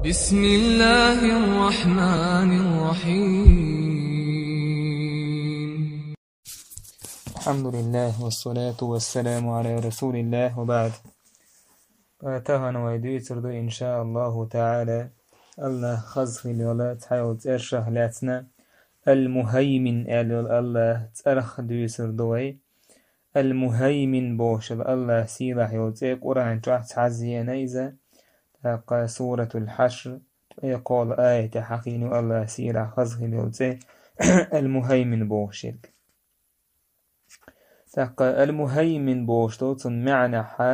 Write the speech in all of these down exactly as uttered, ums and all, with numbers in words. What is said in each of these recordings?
بسم الله الرحمن الرحيم. الحمد لله والصلاة والسلام على رسول الله وبعد. Тахан вай дуьйцур ду, иншааллаху таӀала, Аллахь хаза хила йола цхьайола цӀерах лаьцна, Ал-Мухьаймин аьлла йола Аллахь цӀерах дуьйцур ду вай. Ал-Мухьаймин бохуш йола Аллахь сийлахь йола цӀе Къуръан чохь цхьазза еана иза. ТӀаккха Суратул Хьашр, ткъе кхоалгӀа аятехь хьахийна ю Аллахь сийлахь хаза хила йола цӀе Ал-Мухьаймин бохуш ерг. ТӀаккха Ал-Мухьаймин бохуш долу цунна маьӀнехь, а,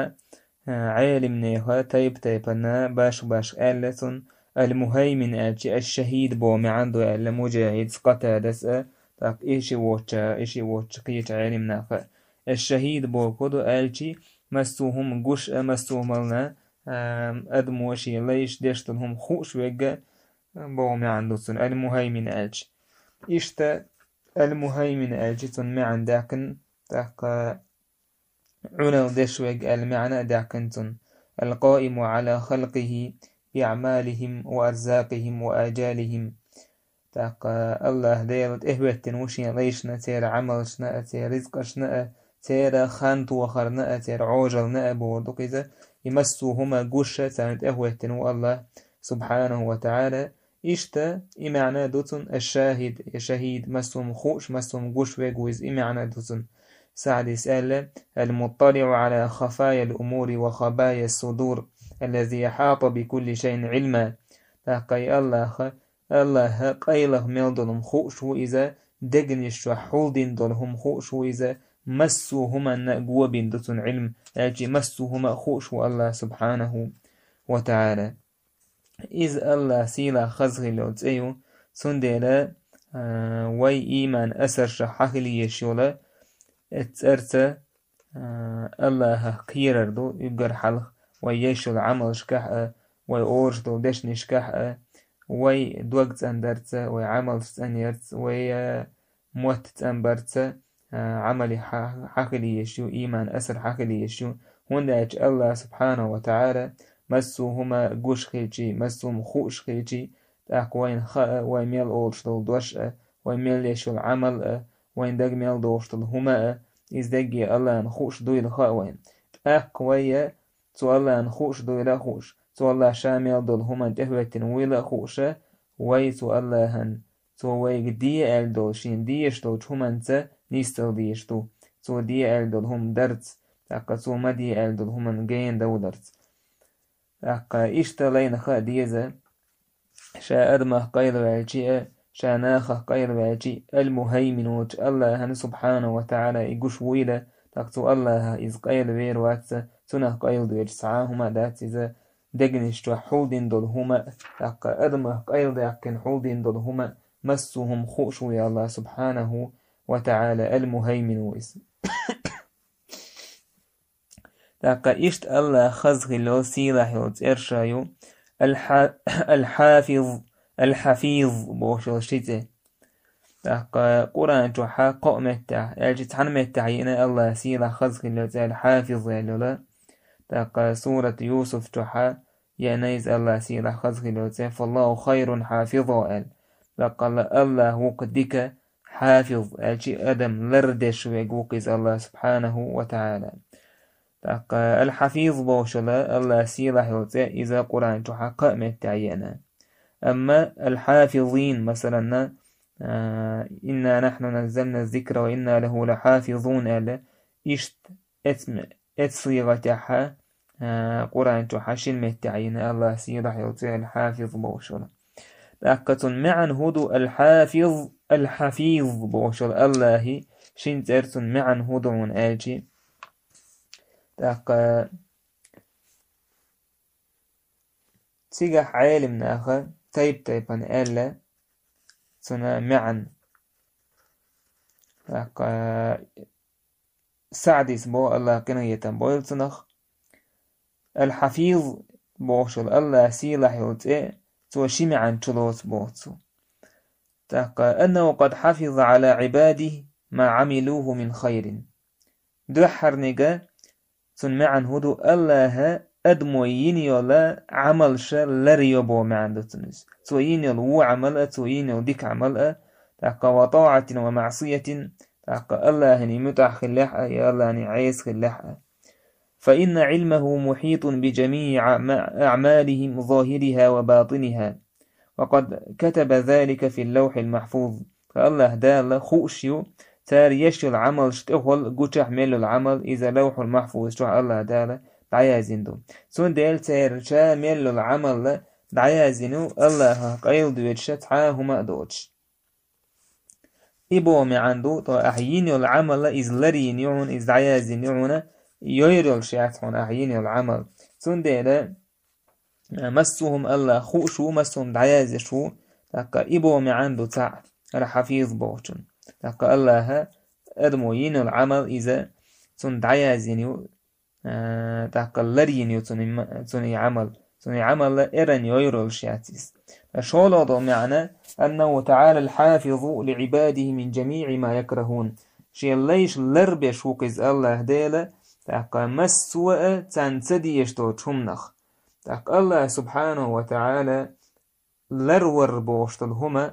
Ӏелимнеха тайп-тайпана башха-башха аьлла цунна. Ал-Мухьаймин аьлча, аш-шахӀид боху маьӀна ду аьлла Муджахьидс, Къатадас а, тӀаккха и ши воцча, и ши воцчу кхечу Ӏелимнаха. Аш-шахӀид боху ду аьлча, массо а хӀума гуш а, массо а хӀуманна, а, адамо шен лайш деш долу хӀума хууш верг а боху маьӀна ду цунна, Ал-Мухьаймин аьлча. Иштта Ал-Мухьаймин аьлча цунна маьӀна даьккхина, тӀаккха Ӏуналла деш верг аьлла маьӀна а даьккхина цунна. Ал-Къаиму Ӏала халкъихӀи биаӀмалихӀим ва арзакъихӀим ва ажалихӀим. ТӀаккха Аллахь Дела тӀехӀоьттина ву шен лайшна, церан Ӏамалшна а, церан ризкъашна а, церан хан тохарна а, церан Ӏожаллина а бохург ду-кх иза. И массо а хӀума гуш а царна тӀехӀоьттина ву Аллахь, субхьанаху ва таӀала. Иштта и маьӀна ду цунна аш-шахӀид, я шахӀид, массо а хӀума хууш, массо а хӀума гуш верг ву иза, и маьӀна ду цунна. СаӀдис аьлла: «Ал-мутталиӀу Ӏала хафаял умури ва хабаяс судур, аллази ахьатӀа бикулли шайъин Ӏилма». ТӀаккха и Аллахь, Аллахь къайлаха мел долу хӀума хууш ву иза, дегнаш чохь хьулдина долу хӀума хууш ву иза, массо а хӀуманна а го бина ду цунна Ӏилма, аьлча массо а хӀума а хууш ву Аллахь, субхьанаху ва таӀала. Иза Аллахь сийлахь хаза хила йолу цӀе ю, цундела, а, вай ийман асаршах хьан хила езаш йолу, эццу цӀарца, а, Аллахьах кхерар ду, уггар хьалха вай еш йолу Ӏамалшкахь а, вай олуш долу дешнашкахь а, вай дог цӀандарца, вай Ӏамалш цӀанъярца, вай, а, мотт цӀанбарца, а, Ӏамале хьа-, хьан хила езаш ю, ийман асар хьан хила езаш ю, хӀунда аьлча Аллахь, субхьанаху ва таӀала, массо а хӀума гуш хилчий, массо а хӀума хууш хилчий, тӀаккха вайна хаьа, вай мел олуш долу дош а, вай мел еш йолу Ӏамал а, вайна дага мел догӀуш долу хӀума а, иза дерриге Аллахьна хууш дуйла хаьа вайна. ТӀаккха вай а цу Аллахьна хууш дуйла а хууш, цу Аллахь ша мел долу хӀуманна тӀехӀоьттина вуйла а хууш, вай цу Аллахьан, цо вайга де аьлла долу, шена дезаш долчу хӀуманца нисдала дезаш ду, цо де аьлла долу хӀума дарца, тӀаккха цо ма де аьлла долу хӀуманна гена довларца. ТӀаккха иштта лайна хаа деза, ша адамах къайлаваьлчий а, ша нахах къайлаваьлчий а, Ал-Мухьаймин волчу Аллахьан, субхьанаху ва таӀала, и гуш вуйла, тӀаккха цу Аллахьах иза къайлавер вац, цунах къайладоьдуш цхьа а хӀума дац иза, дегнаш чохь хьулдина долу хӀума а, тӀаккха адамах къайладаьккхина хьулдина долу хӀума а, массо а хӀума хууш ву Аллахь, субхьанаху ва таӀала, Ал-Мухьаймин ву иза. ТӀаккха иштта Аллахь хаза хила йолу, сийлахь йолу цӀераш ю: Ал-Хьа-, Ал-Хьафиз, Ал-Хьафиз бохуш йолу ши цӀе. ТӀаккха Къуръан чохь кхаа меттехь, аьлча цхьана меттехь йиъна Аллахь сийлахь хаза хила йолу цӀе Ал-Хьафиз аьлла йолу. ТӀаккха сурат Юсуф чохь йиъна иза Аллахь сийлахь хаза хила йолу цӀе: «Фаллаху хайрун хьафиза», – аьлла. Баккъалла Аллахь ву-кх дика хьафиз, аьлча адам лардеш верг ву-кх иза Аллахь, субхьанаху ва таӀала. ТӀаккха Ал-Хьафиз бохуш йолу Аллахь сийлахь йолу цӀе иза Къуръан чохь кхаа меттехь йиъна. Амма Ал-Хьафизин, масалан, а, «Инна нахьну наззална зикра ва инна лаху лахьафизун», – аьлла, иштта эцме-, эцу сигӀатехь, а, Къуръан чохь шина меттехь йиъна Аллахь сийлахь йолу цӀе Ал-Хьафиз бохуш йолу. ТӀаккха цунна маьӀна хӀун ду: Ал-Хьафиз, Ал-Хьафиз бохуш йолу Аллахьи шина цӀеран цунна маьӀна хӀун ду хьуна аьлчи? ТӀаккха цигахь Ӏелим наха тайп-тайпана аьлла цунна маьӀна. ТӀаккха СаӀдис боху, Аллахь къинхетам бойла цунах: Ал-Хьафиз бохуш йолу Аллахь сийлахь йолу цӀе, цо ши маьӀна чулоцу боху цо. ТӀаккха: «Аннаху къад хьафиза Ӏала Ӏибадихи ма Ӏамилуху мин хайрин». Дуьххьарниг цунна маьӀна хӀун ду: Аллахьа адамо йина йола Ӏамалш лар йо бо маьӀна ду цунна иза. Цо йина йола во Ӏамал а, цо йина йола дика Ӏамал а, тӀаккха وطاعة ومعصية, тӀаккха АллахӀана мутӀахь хилалехь а, я АллахӀана Ӏеса хилалехь а. فإن علمه محيط بجميع أعم-، أعمالهم ظاهرها وباطنها. وقد كتب ذلك في اللوح المحفوظ. АллахӀ Дала хууш ю, цар еш йола Ӏамалш тӀехула гучахь мел йола Ӏамал, иза Лавхьул Махьфуз чохь АллахӀ Дала дӀаяздина ду. Цундела церан ча мел йола Ӏамал дӀаяздина ю, АллахӀах къайладоьдуш цхьа а хӀума а доцуш. И бо маьӀна ду, то ахь йина йола Ӏамал, иза лар йина ю хьуна, иза дӀаяздина ю хьуна, йойр йолуш яц хьуна ахь йина йола Ӏамал. Цундела, массо а хӀума АллахӀ хууш ву, массо а хӀума дӀаяздеш ву, тӀаккха и бо маьӀна ду цхьаъ, Аль-Хьафиз бохучун. ТӀаккха АллахӀа адамо йина йола Ӏамал иза цунна дӀаяздина ю, а, тӀаккха лар йина ю цунна и ма-, цунна и Ӏамал. Цунна и Ӏамал эрна йойр йолуш яц иза. ШолгӀа долу маьӀна: أنه تعالى الحافظ لعباده من جميع ما يكرهون. Шен лайш лар беш ву-кх иза АллахӀ Дела, тӀаккха массо а царна ца дезаш долчу хӀуманах. ТӀаккха АллахӀ субхьанаху ва таӀала лар вар бохуш долу хӀума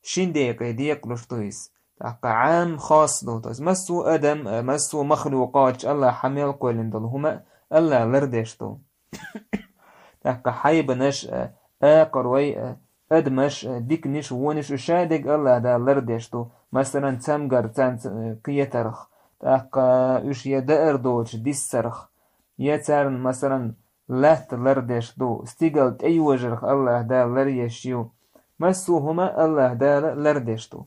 шин декъе декъалуш ду иза. ТӀаккха Ӏам, хас ду, то есть массо а адам а, массо а махлукъаташ АллахӀа мел кхоьллина долу хӀума а АллахӀа лардеш ду. ТӀаккха хьайбанаш а, акхарой а, адамаш а, диканиш а, вонаш а, уьш шадерг АллахӀ Дала лардеш ду. Масалан, цамгар царна ца-, кхетарх, тӀаккха уьш я даар доцуш диссарх, я царна, масалан, латта лардеш ду, стигал тӀейожарх АллахӀ Дала ларъеш ю. Массо а хӀума АллахӀ Дала лардеш ду.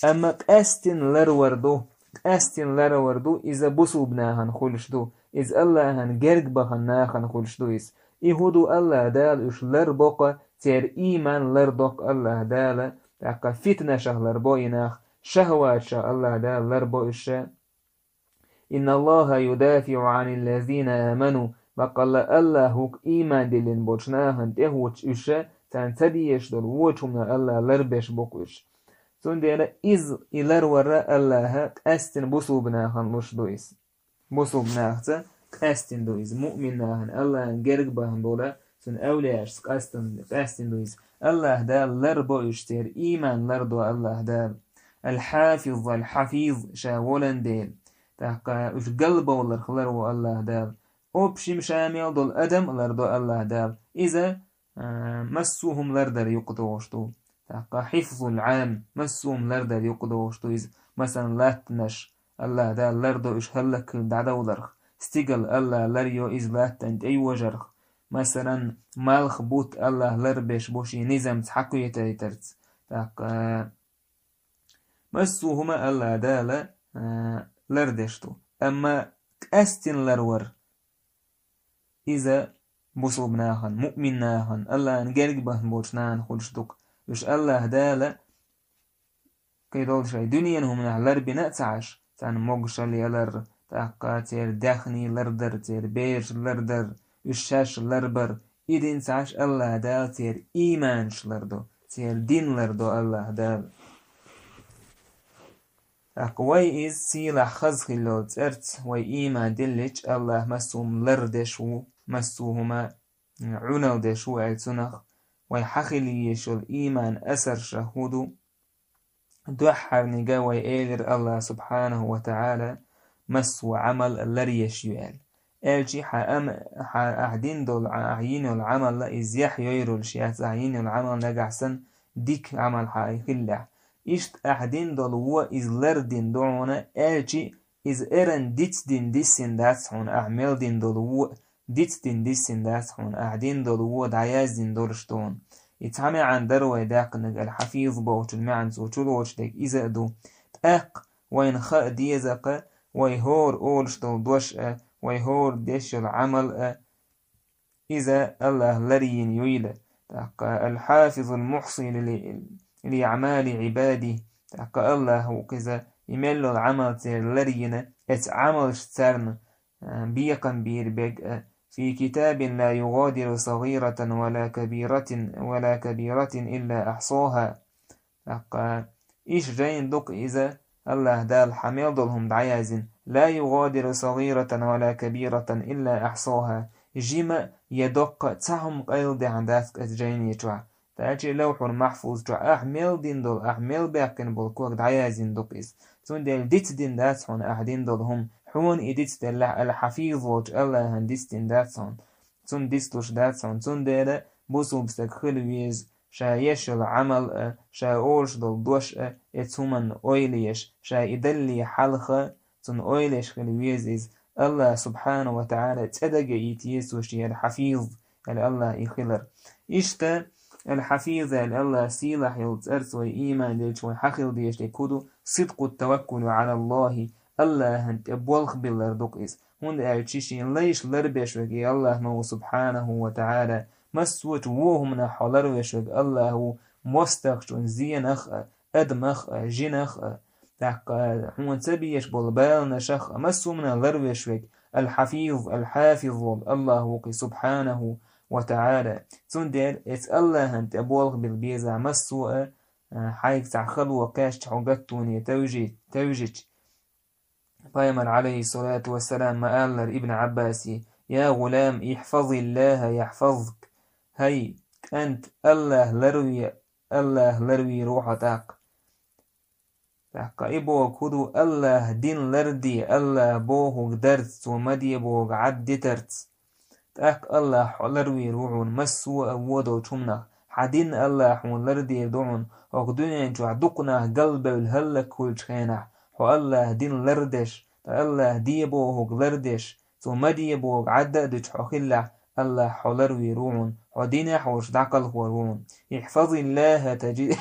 Амма къаьстина ларвар ду, къаьстина ларвар ду, иза бусулба нахана хуьлуш ду, иза АллахӀана герга бахана нахана хуьлуш ду иза. И хӀун ду, АллахӀ Дала уьш ларбо-кх, церан ийман лардо-кх АллахӀ Дала, тӀаккха фитнашах ларбо и нах, шахӀваташах АллахӀ Дала ларбо уьш. إن الله يدافع عن الذين آمنوا. Баккъалла АллахӀ ву-кх ийман диллина болчу нахана тӀехӀуттуш уьш, царна ца дезаш долу вочу хӀуманах АллахӀ ларбеш бу-кх уьш. Цундела иза, и ларвар АллахӀа къаьстина бусулба нахана луш ду иза. Бусулба нахаца къаьстина ду иза. Муъмин нахана, АллахӀана герга бахана болу цуьнан эвлияашца къастан-, къаьстина ду иза. АллахӀ Дала ларбо уьш, церан ийман лардо АллахӀ Дала. Аль-Хьафиз, Аль-Хьафиз ша волан дела. ТӀаккха уьш галбовларх ларво АллахӀ Дала. Общем, ша мел долу адам а лардо АллахӀ Дала. Иза, а, массо а хӀума лардар юкъа догӀуш ду. ТӀаккха хьифзул Ӏам, массо а хӀума лардар юкъа догӀуш ду иза. Масалан, латтанаш, АллахӀ Дала лардо уьш хӀаллакьхила дӀадовларх. Стигал АллахӀа ларйо иза латтана тӀейожарх. Масалан, малх, бутт АллахӀ ларбеш бу шен низамца хьакхетийтарца. ТӀаккха массо а хӀума АллахӀ Дала, а, лардеш ду. Амма къаьстина ларвар, иза бусулба нахана, муъмин нахана, АллахӀана герга бахана болчу нахана хуьлуш ду-кх. Уьш АллахӀ Дала кхидолу шайн дуьненан хӀуманах ларбина а ца Ӏаш, царна могушалла ялар, тӀаккха церан даьхний лардар, церан бераш лардар, уьш шаьш ларбар, и дин ца Ӏаш АллахӀ Дала церан ийманаш лардо, церан дин лардо АллахӀ Дала. ТӀаккха вай иза сийлахь хаза хиллал цӀарца вай ийман диллича, АллахӀ массо а хӀума лардеш ву, массо а хӀума Ӏуналла деш ву аьлла цунах, вай хьан хила езаш йолу ийман асарша хӀун ду? Дуьххьарниг вай элира АллахӀ субхьанаху ва таӀала массо а Ӏамал ларъеш ю аьлла. Аьлчи хьан ам-, хьан ахь дина долу, ахь йина йолу Ӏамал иза яхь йойр йолуш яц, ахь йина йолу Ӏамал нагахь санна дика Ӏамал хьан хиллехь. Иштта ахь дина долу вон иза лардина ду хьуна, аьлчи иза эрна дицдина диссина дац хьуна, ахь мел дина долу вон дицдина диссина дац хьуна, ахь дина долу вон дӀаяздина долуш ду хьуна. И цхьа маьӀна дара вай даьккхинарг, Аль-Хьафиз бохучун маьӀна цо чулоцуш дерг иза а ду. ТӀаккха вайна хаа деза-кх, вай хӀора олуш долу дош а, вай хӀора деш йолу Ӏамал а, иза АллахӀ ларйина юйла. ТӀаккха Аль-Хьафизул Мухьси ли, ли аӀмали Ӏибади. ТӀаккха АллахӀ ву-кх иза, и мел йолу Ӏамал церан ларйина, эцу Ӏамалш царна, а, бекхам бийр берг а, في كتاب لا يغادر صغيرة ولا كبيرة، ولا كبيرة إلا أحصاها. ТӀаккха иштта жайна ду-кх иза, АллахӀ Дала хьан мел долу хӀума дӀаяздина: لا يغادر صغيرة ولا كبيرة إلا أحصاها. жима а, е доккха а цхьа хӀума къайладаьхьна дац-кх оцу жайни чохь. Тхаьчи Лавхьул-Махьфуз чохь ахь мел дина долу, ахь мел баьккхина болу ког дӀаяздина ду-кх иза. Цундела дицдина дац хьуна ахь дина долу хӀума. Хьуна и дицделлехь, Ал-Хьафиз волчу АллахӀана дицдина дац хьуна. Цунна дицлуш дац хьуна. Цундела бусулба стаг хила веза, ша еш йолу Ӏамал а, ша олуш долу дош а, оцу хӀуманна ойла еш, ша и далале хьалха, цунна ойла еш хила веза иза. АллахӀ субхьанаху ва таӀала цӀе дага йита еза цо шен Ал-Хьафиз аьлла АллахӀ и хилар. Иштта, Ал-Хьафиз аьлла АллахӀ сийлахь йолу цӀарца вай ийман делча вай хьан хила дезаш дерг хӀун ду? Сидкъу таваккули Ӏала АллахӀи, АллахӀан тӀе болх биллар ду-кх иза. ХӀунда аьлча шен лайш ларбеш верг и АллахӀ ма ву субхьанаху ва таӀала. Массо а чу вон хӀуманах хьо ларвеш верг АллахӀ ву, мостагӀчун зенах а, адамах а, жинах а, тӀаккха хьуна ца безаш болу баланашах а, массо а хӀуманах ларвеш верг Ал-Хьафиз, Ал-Хьафиз волу АллахӀ ву-кх и субхьанаху ва таӀала. Цундела оцу АллахӀан тӀе болх билла беза массо а, а, хьайга цхьа хало кхаьчча хьо гаттоне тевжи-, тевжича. Пайхамар, Ӏалайхиссалату вассалам, ма-аллара Ибн Ӏаббасе: «Я гӀулам, ихьфазиллаха яхьфазк». ХӀай, кӀант, АллахӀ ларве, АллахӀ ларвийр ву хьо тӀаккха. ТӀаккха и бохург хӀун ду? АллахӀ дин ларде, АллахӀ бохург дарца, цо ма де бохург Ӏад дитарца. ТӀаккха АллахӀ хьо ларвийр ву хьуна массо а вон долчу хӀуманах. Хьан дин АллахӀ хьуна лардийр ду хьуна, хӀокху дуьнен чохь дукха нах галбевлла хӀаллакьхуьлучу хенахь, хьо АллахӀ дин лардеш, ткъа АллахӀ де бохург лардеш, цо ма де бохург Ӏадда а дуьтуш хьо хиллехь, АллахӀ хьо ларвийр ву хьуна, хьо динехь а волуш дӀакхалхор ву хьуна. «Ихьфазиллаха тажи-,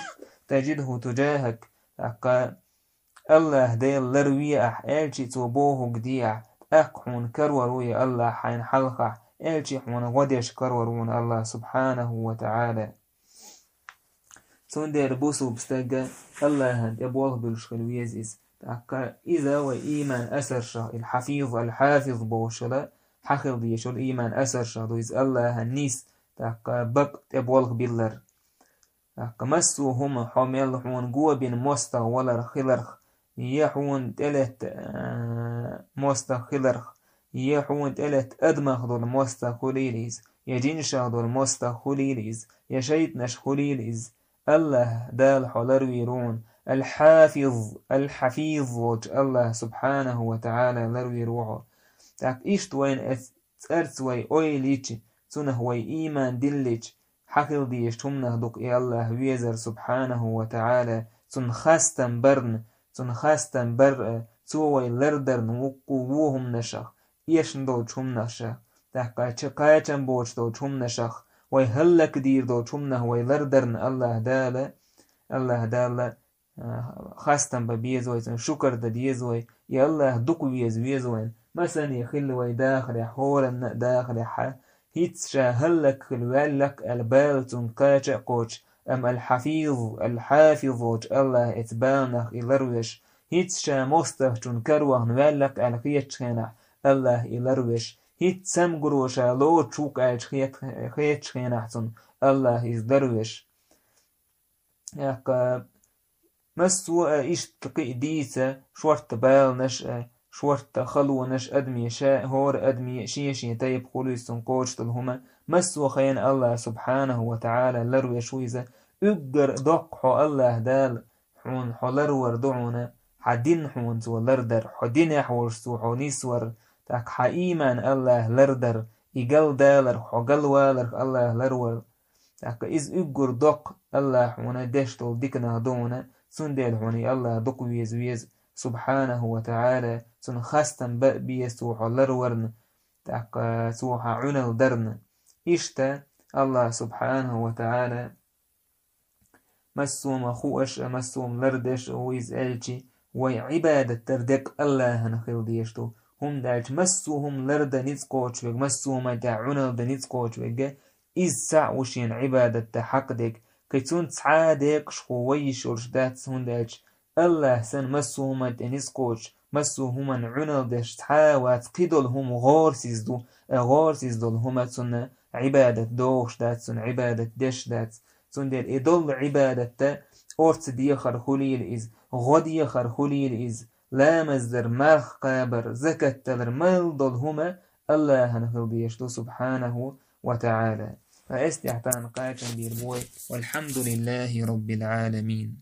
тажидху тужахак». ТӀаккха АллахӀ Дела ларве ахь, аьлчи цо бохург де ахь, тӀаккха хьуна карор ву и АллахӀ хьайна хьалхахь, аьлчи хьуна гӀо деш карор ву хьуна АллахӀ субхьанаху ва таӀала. Цундела бусулба стага АллахӀан тӀе болх буьллуш хила веза иза. ТӀаккха иза вай ийман асаршах, Ал-Хьафиз, Ал-Хьафиз бохуш йолу, хьан хила дезаш йолу ийман асаршах ду иза АллахӀан нийса, тӀаккха бакъ тӀе болх биллар. ТӀаккха массо а хӀума хьо мел хьуна го бина мостагӀа валар хиларх, я хьуна тӀелетта, а, мостагӀа хиларх, я хьуна тӀелетта адамах долу мостагӀа хуьлийла иза, я жинашах долу мостагӀа хуьлийла иза, я шайтӀанаш хуьлийла иза. АллахӀ Дала хьо ларвийр ву хьуна, Ал-Хьафиз, Ал-Хьафиз волчу АллахӀ субхьанаху ва таӀала ларвийр ву хьо. ТӀаккха иштта вайна эц-, цӀарца вай ойла йича, цунах вай ийман диллича, хьан хила дезаш хӀуманах ду-кх и АллахӀ везар субхьанаху ва таӀала, цунна хастам барна, цунна хастам бар а, цо вай лардарна вукху вон хӀуманашах, эшна долчу хӀуманашах, тӀаккха ча кхачам боцуш долчу хӀуманашах, вай хӀаллакдийр долчу хӀуманах вай лардарна АллахӀ Дала, АллахӀ Дала а, хастам бан беза вай, цунна шукар дан деза вай, и АллахӀ дукха веза веза вайна. Масане хилла вай дахарехь, хӀоранна а дахарехь, хӀинца ша хӀаллакьхила ваьллакх аьлла бала цунна кхача а кхочуш, амма Ал-Хьафиз, Ал-Хьафиз волчу АллахӀ эца баланах и ларвеш, хӀинца ша мостагӀчун каравахана ваьллакх аьлла хетачу хенахь, АллахӀ и ларвеш, хӀинца цамгаро ша лоцуш ву-кх аьлча хет-, хетачу хенахь цунна, АллахӀ иза ларвеш. ТӀаккха массо а иштта кхин а дийца, шортта баланаш а, шортта халонаш а, адаме ша, хӀора адаме шен-шен тайпа хуьлу иза цунна кхочуш долу хӀума, массо а хенахь АллахӀ субхьанаху ва таӀала ларвеш ву иза, уггар доккха хьо АллахӀ Дала хьуна хьо ларвар ду хьуна, хьан дин хьуна цо лардар, хьо динехь волуш цо хьо нисвар, тӀаккха хьан ийман АллахӀ лардар, и галдаларх, хьо галваларх АллахӀ ларвар. ТӀаккха иза уггар доккха АллахӀ хьуна деш долу диканах ду хьуна, цундела хьуна и АллахӀ дукха веза веза, субхьанаху ва таӀала, цунна хастам бан а беза цо хьо ларварна, тӀаккха цо хьан Ӏуналла дарна. Иштта АллахӀ субхьанаху ва таӀала массо а хууш а, массо а лардеш а ву иза аьлчи, вай Ӏибадат дар дерг АллахӀана хила дезаш ду. ХӀунда аьлча массо а хӀума лардан ницкъ кхочуш верг, массо а хӀуманна тӀехь Ӏуналла дан ницкъ кхочуш верг, иза цхьаъ ву шена Ӏибадат дан хьакъ дерг. Кхин цунна цхьа а декъашхо вай йиш йолуш дац, хӀунда аьлча АллахӀ санна массо а хӀуманна тӀе ницкъ кхочуш, массо а хӀуманна Ӏуналла деш цхьа а вац, кхидолу хӀума гӀорасиз ду, а гӀорасиз долу хӀума цунна Ӏибадат дохуш дац, цунна Ӏибадат деш дац. Цундела и долу Ӏибадатта орца дехар хуьлийла иза, гӀо дехар хуьлийла иза, ламаз дар, марха кхабар, закат далар, мел долу хӀума Аллахьан хила дезаш ду, субхьанаху ва таӀала. Ткъа эс тӀехь тахана кхачам бийр бой: «Валхьамдулиллахи раббил Ӏаламин».